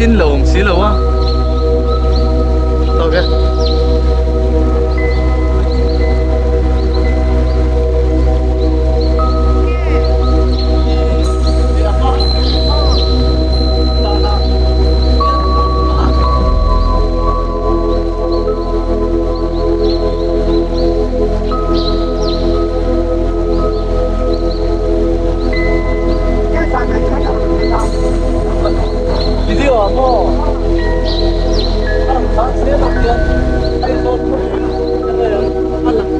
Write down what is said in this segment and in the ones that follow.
Zeitin lo awm si lo a. Tawk e. Video ah maw a rawn tlan zel ang hian Aizawl khawpui a lang a lang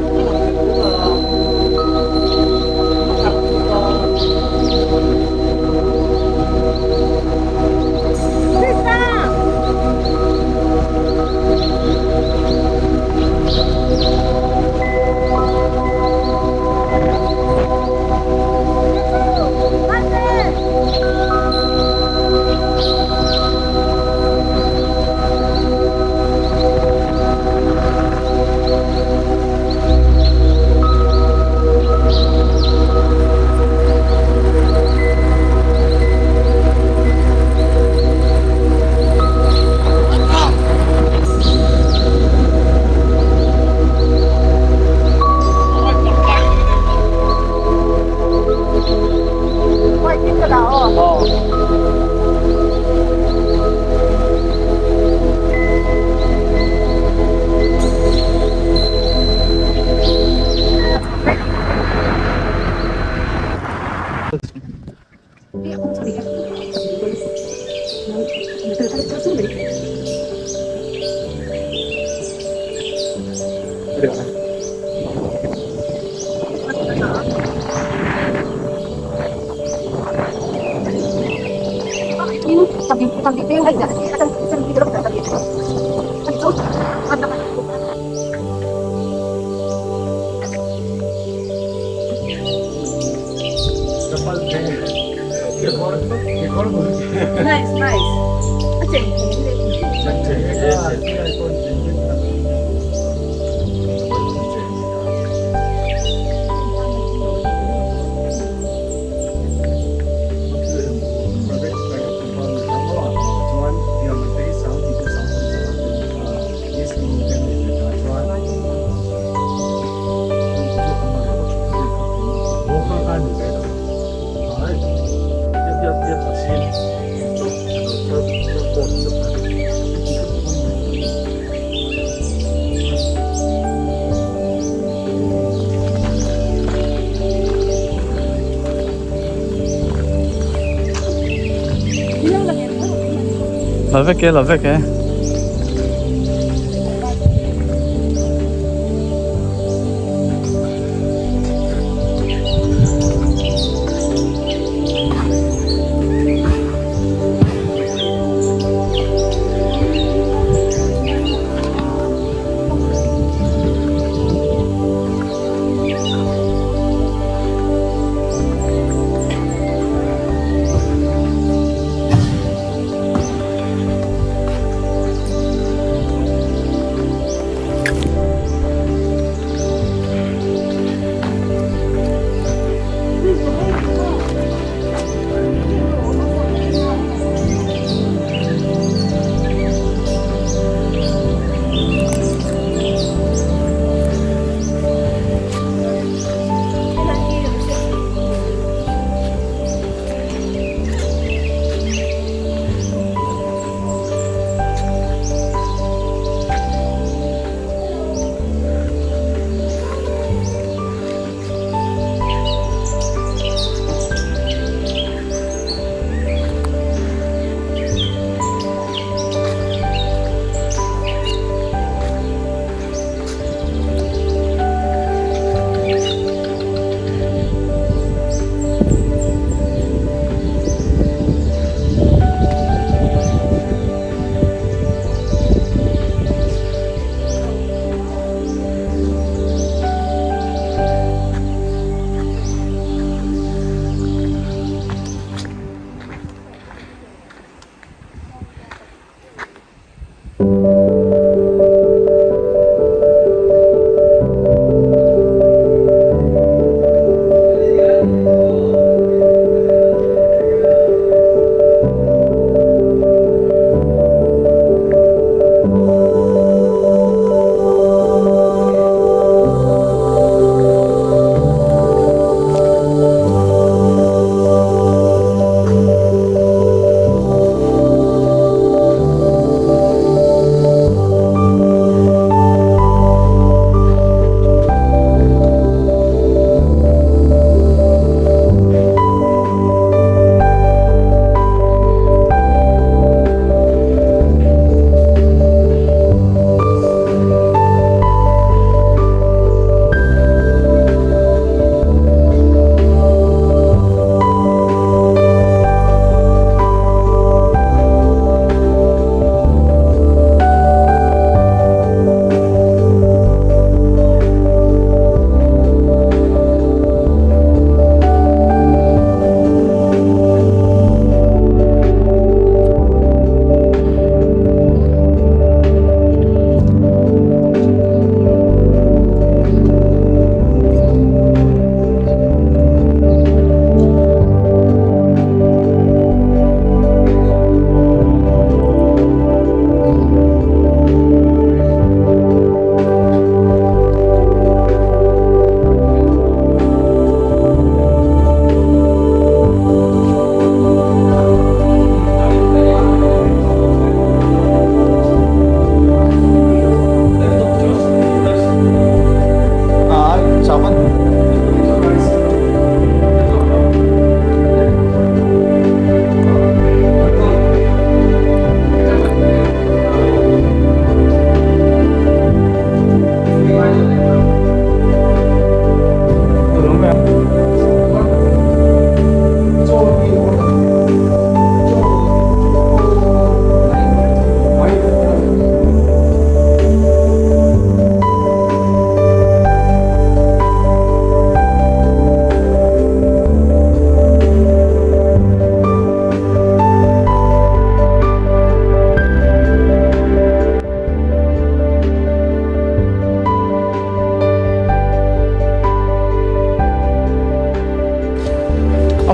deuh deuh a a kal tuk a. Nice, nice. A cheng La vek e, la vek e.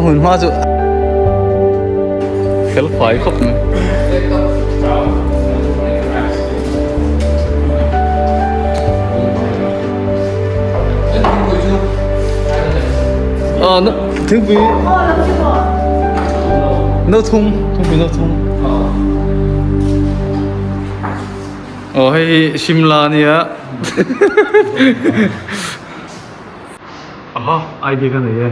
hmun hma chu fel fai khawp mai. Aw thingpui no thum thingpui no thum aw hei hi Shimla a nia Aha idea ka nei e.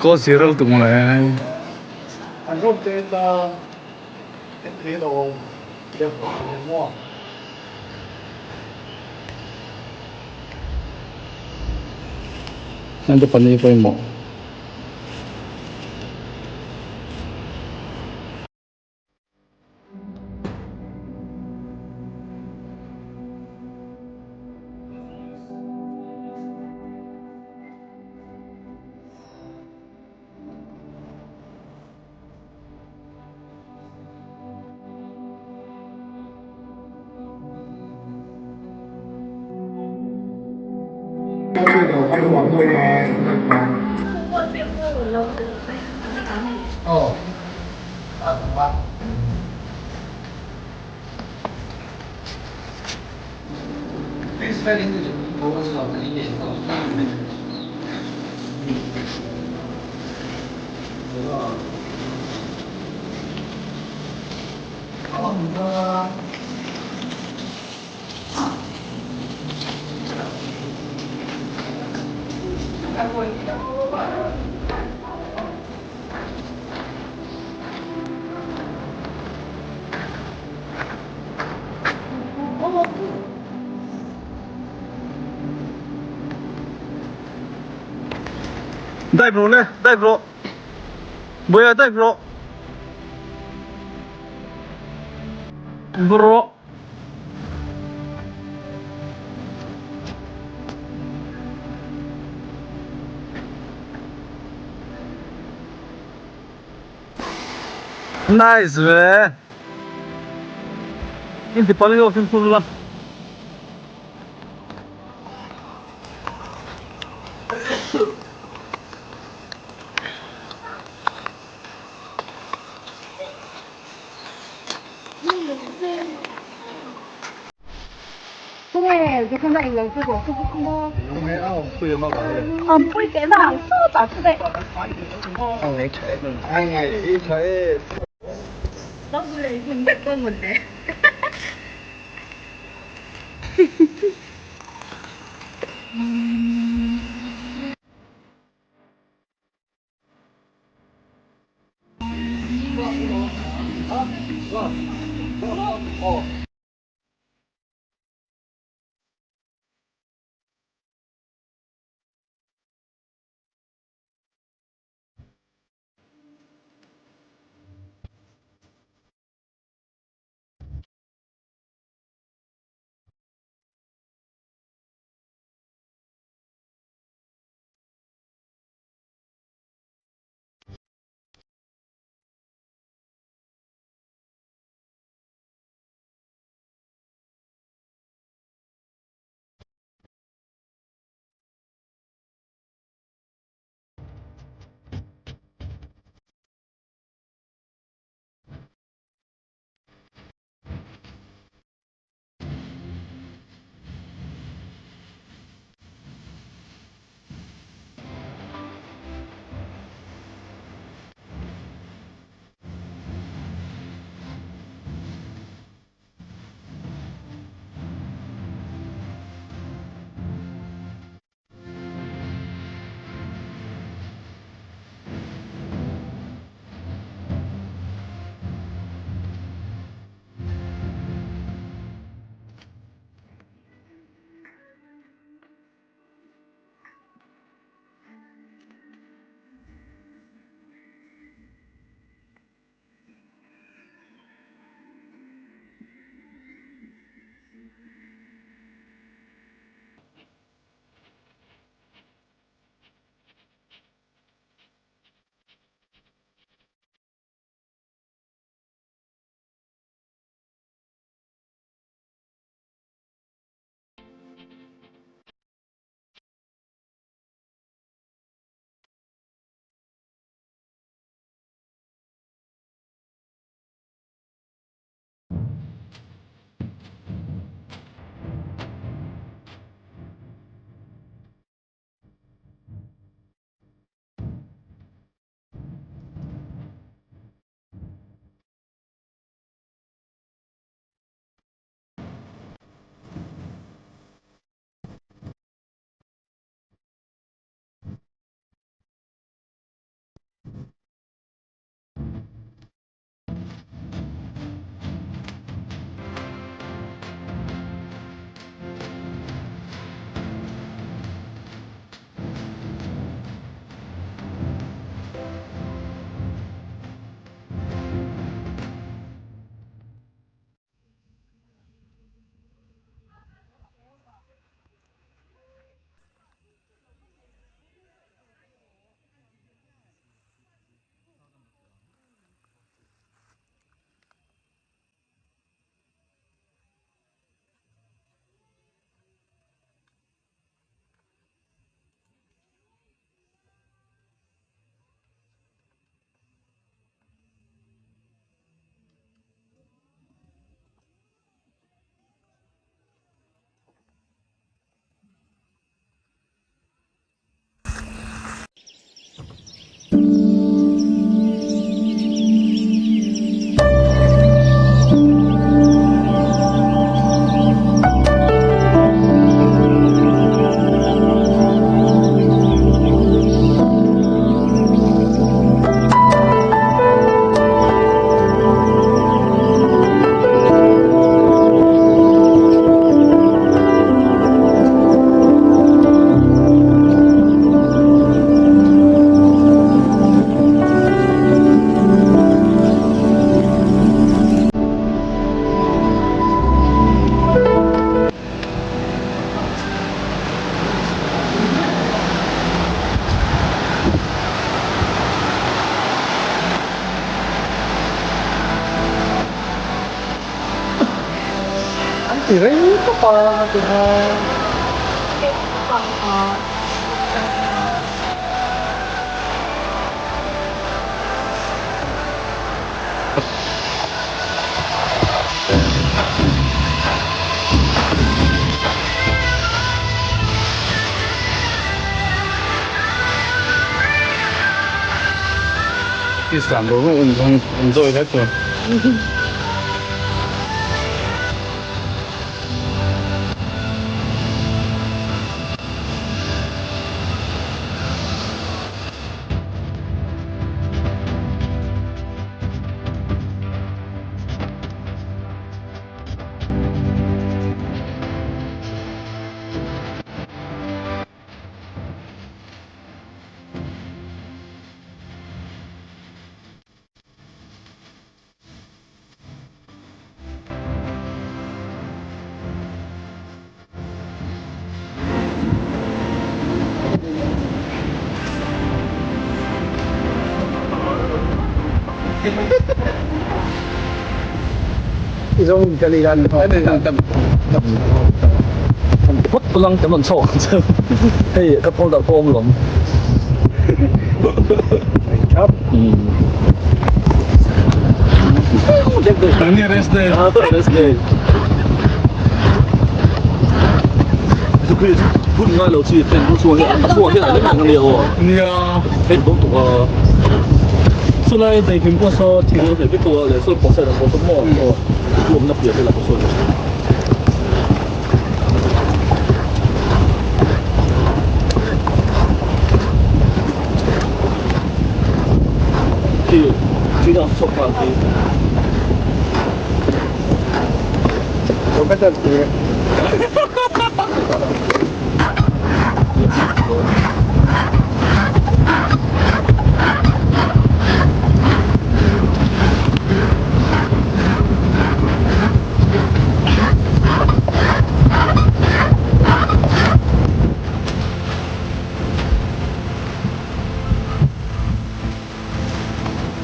Có zero tung lại. Nan te pahnih pawimawh. Dive rawh le, dive rawh. Bawiha dive rawh. Bro. Nice ve. Inti pali ho fimkhur la. I rei tawp a ti kha. Enjoy hle tur. Hei ka folder pawh awm lawm. Rest day. Rest day. Hun ngai lo chi ten chu chuan a chhuak hian a lem ang ania aw. Nia. Hei bawk tuk a. Chulai daihlim pawh saw thing lo hlei vek tawh a leh saw pawh side ah pawh saw maw aw thu awmna piah velah pawh saw. Khi khi nào chhuak nghal khi.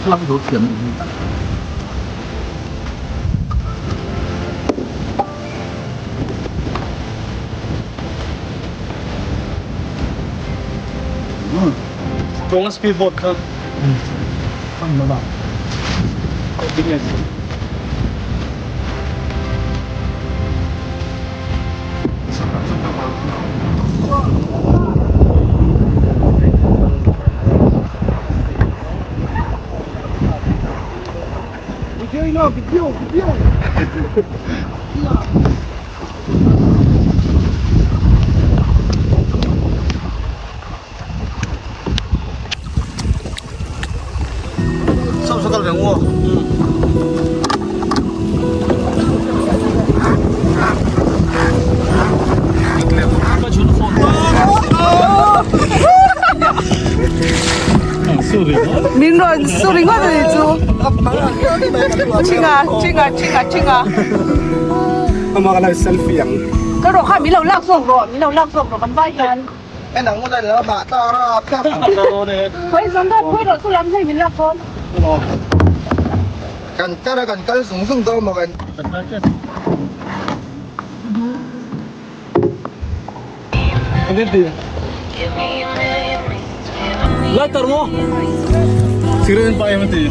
Thlalak hi zo thiam a nih hi. Tlawng a speed boat kha Min rawn su ringawt a nih chu. Chinga chinga chinga chinga. Ka rawh kha min lo lak zawk rawh min lo lak zawk rawh kan vai hian. Khawi zawng dat khawi rawh chu lam hei min lak dawn. Kan kal a kan kal zung zung dawn maw kan. Lighter maw? Cigarette in pa em a ti.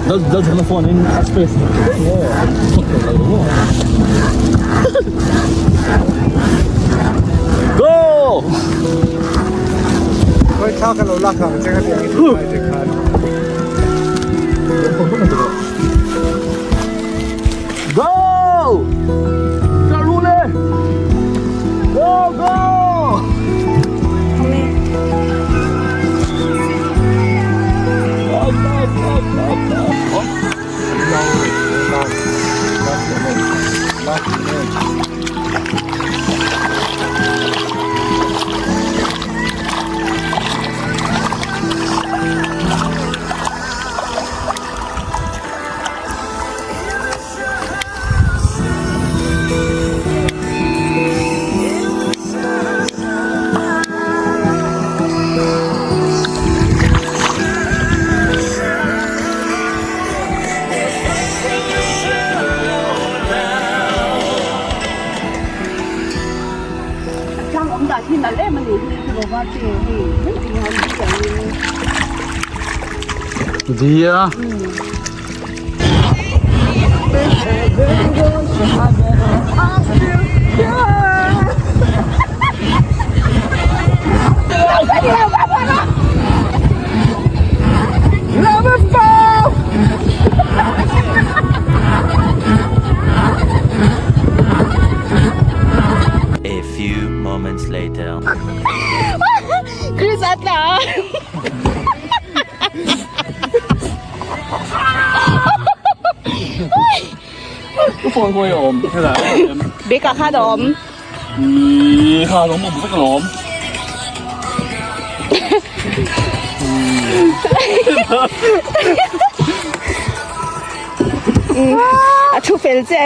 Lalthana phone in a space Go! Khawi thla ka lo lak ang che ka ti ang i ti khan. Go! Karule! Go, go! Go, go, go, go, go! nalh em a ni Dia. A few moments later. Chris a tla a. Phone khawi a awm helai ah em. Bag ah khan a awm. Ih kha lawm awm vek alawm. A thu fel che.